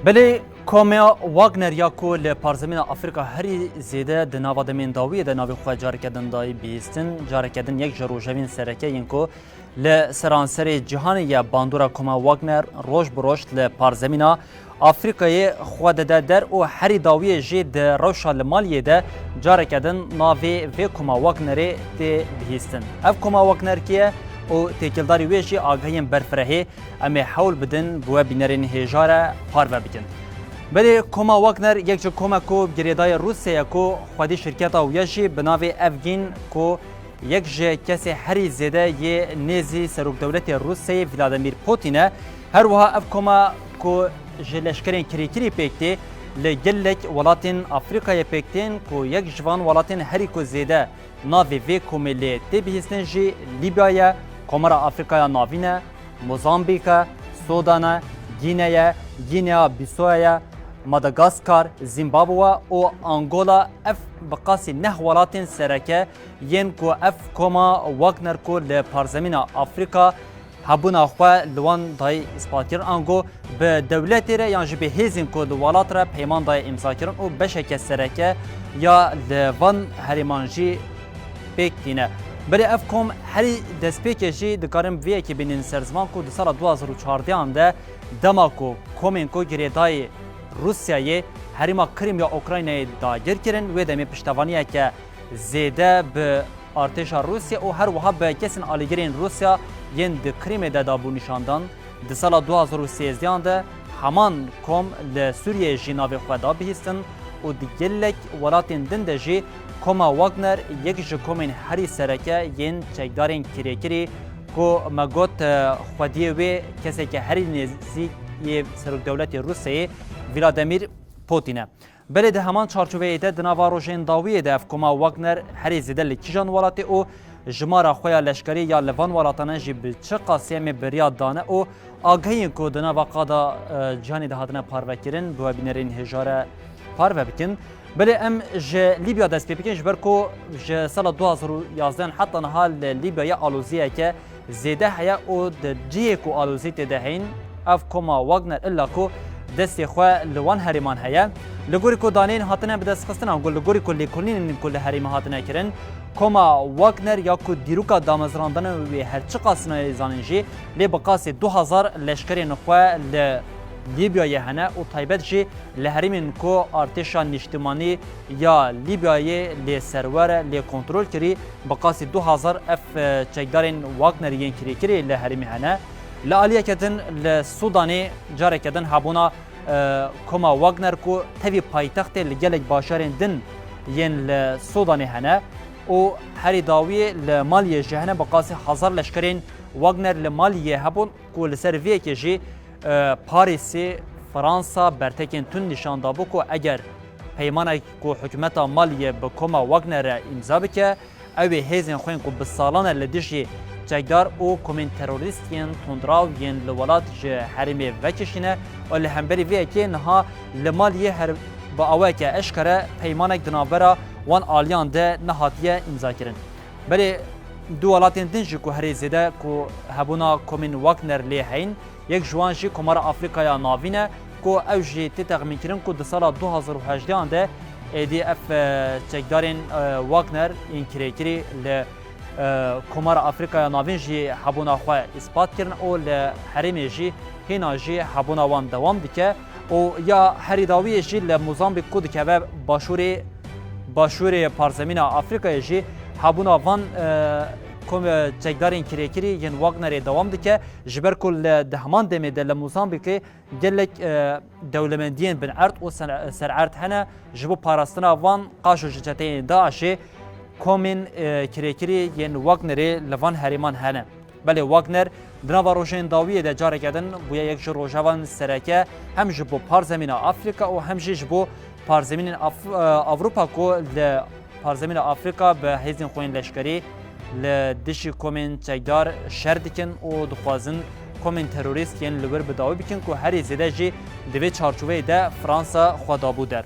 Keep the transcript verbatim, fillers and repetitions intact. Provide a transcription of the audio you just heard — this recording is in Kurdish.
Belê, Koma Wagner ya ku li parzemîna Afrîka herî zêde di nava demên dawiyê de navê xwe careke din dayî bihîstin, careke din yek ji rojevên sereke yên ku li seranserê cîhanê ye bandora Koma Wagner roj bi roj li parzemîna Afrîkayê xwe dide der û herî dawiyê jî di rewşa li Maliyê de careke din navê vê Koma Wagnerê tê bihîstin. Ev Koma Wagner kê ye û têkildarî wê jî agahiyên berfirehê em ê hewl bidin bi we bînerên hêja re parve bikin. Belê Koma Wagner yek ji komek ku girêdayê Rûsyayê ku xwedî şirketa wî ye jî bi navê Evgîn ku yek ji kesê herî zêde yê nêzî serokdewletê Rûsyayê Vladimir Putin e. Her wiha ev koma ku ji leşkerên kirêkirî pêk tê, li gelek welatên Afrîkayê pêk tên ku yek ji van welatên herî ku zêde navê vê komê lê tê bihîstin jî Lîbya ye, Komara Afrîkaya Navîn e, Mozambîk e, Sudan e, Gîne ye, Gîneya Bîsoya ye, Madagaskar, Zimbabwe û Angola. Ev bi qasî neh welatên sereke yên ku ev koma Wagner ku li parzemîna Afrîka hebûna xwe li wan dayî îspatkirin, ango bi dewletê re yan jî bi hêzên ku li welat re peyman dayê îmzakirin û beşeke sereke ya li van herêman jî pêk tîne. Belê ev kom herî destpêkê jî dikarin bi vê yekê bînin ser ziman ku di sala du hazar û çardeh de dema ku komên ku girêdayî Rûsyayê herêma Krîm ya Ukraynayê dagir kirin, wê demê piştevaniyeke zêde bi artêşa Rûsya û her wiha bi kesên alîgirên Rûsya yên di Krîmê de dabû nîşandan. Di sala du hazar û sêzdeh de heman kom li Sûriyeyê jî navê xwe da bihîstin û di gelek welatên din de jî koma Wagner yek ji komên herî sereke yên çekdarên kirêkirî ku me got, e, xwediyê wê keseke herî nêzîk yê serokdewletê Rûsyayê Vladimir Putin e. Belê di heman çarçoveyê de di nava rojên dawiyê de ev koma Wagner herî zêde li kîjan welatê û jimara xwe ya leşkerî ya li van welatane jî bi çi qasî em ê bi riya dane û agahiyên ku di nava qada, e, cîhanê de hatine parvekirin bi we bînerên hêja re parve bikin. Belê em ji Lîbya dest pê bikin, ji ber ku ji sala du hazar û yazdeh heta niha li Lîbyayê aloziyeke zêde heye û di cihê ku alozî tê de heyîn, ev koma Wagner illa ku destê xwe li wan herêman heye. Li gorî ku daneyên hatine bidestxistin, ango li gorî ku lêkolînên ku li herêmê hatine kirin, koma Wagner ya ku dîroka damezrandina wê her çiqas nayê zanîn jî, lê bi qasî du hezar leşkerên xwe li Lîbyayê hene û taybet jî li herêmên ku artêşa nîştimanî ya Lîbyayê lê serwer e, lê kontrol kirî, bi qasî du hezar ev, e, çekdarên Wagnerî yên kirêkirî li herêmê hene. Li aliyeke din li Sûdanê careke din hebûna, e, koma Wagner ku tevî paytextê li gelek bajarên din yên li Sûdanê hene û herî dawiyê li Maliyê jî hene, bi qasî hezar leşkerên Wagner li Maliyê hebûn. Ku li ser vê yekê jî, e, Parîsê Fransa bertekên tund nîşan dabû ku eger peymanek ku hikûmeta Maliyê bi koma Wagner re îmza bike, ew ê hêzên xwe yên ku bi salan e li dijî çekdar û komên terorîst yên tundraw yên li welat ji herêmê vekişîne û li hemberî vê yekê niha li Maliyê her bi awayeke eşkere peymanek di navbera wan aliyan de nehatiye îmzakirin. Belê du welatên din jî ku herî zêde ku hebûna komên Wagner lê heyîn, yek ji wan jî Komara Afrîkaya Navîn e ku ew jî tê texmînkirin ku di sala du hazar û hejdeh de êdî ev, e, çekdarên, e, Wagner yên kirêkirî li, e, Komara Afrîkaya Navîn jî hebûna xwe îspat kirin û li herêmê jî hêna jî hebûna wan dewam dike û ya herî dawiyê jî li Mozambîk ku dikeve başûrê, başûrê parzemîna Afrîkayê jî hebûna van, e, kom-, e, çekdarên kirêkirî yên Wagnerê dewam dike, ji ber ku li, di heman demê de li Mozambîkê gelek, e, dewlemendiyên binerd û ser-, sererd hene, ji bo parastina van qaşo ji çeteyên DAIŞê komên, e, kirêkirî yên Wagnerê li van herêman hene. Belê Wagner di nava rojên dawiyê de careke din bûye yek ji rojevan sereke hem ji bo parzemîna Afrîka û hem jî ji bo parzemînên Af-, e, Ewropa ku li parzemîna Afrîka bi hêzên xwe yên leşkerî li dijî komên çekdar şer dikin û dixwazin komên terorîst yên li wir bi dawî bikin ku herî zêde jî di vê çarçoveyê de Fransa xwe dabû der.